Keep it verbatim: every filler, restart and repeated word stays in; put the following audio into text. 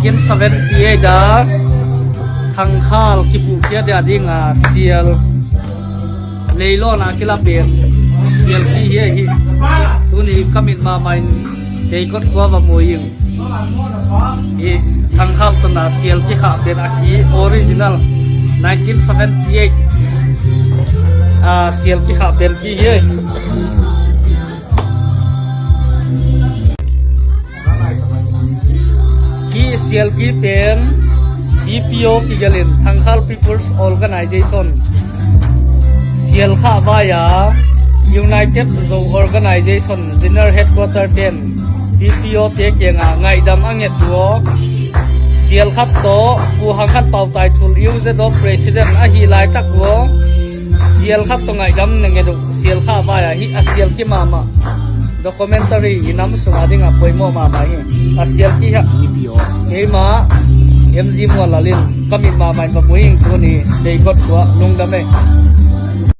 Kin seventy eight a Thangkhal kipuhkhiat dia dinga sial, leilawn a kila pen sial ki hi ahi. Tuni ka mit mahmah in Teikot khua va mu ing. Hi Thangkhal tawna sial kikhah pen a ki original nineteen seventy eight a sial kikhah pen ki hi. Hih sial ki pen T P O kigelin Thangkhal People's Organization sial khah vai-a United Zo Organization General Headquarter ten T P O te kiangah ngaihdam a nget uh aw. Sial khat tawh Pu Hang Khan Pau Taithul U Z O President ahi laitak uh aw. Sial khat tawh ngaihdam na nget uh, sial khah vai-a hih a sial ki mahmah. Documentary i nam sungah dingah poimawh mahmah hi. A sial ki hah. Keimah M G Mual Lal in ka mit mahmah in va mu ing tuni Teikot khua lungdam ei.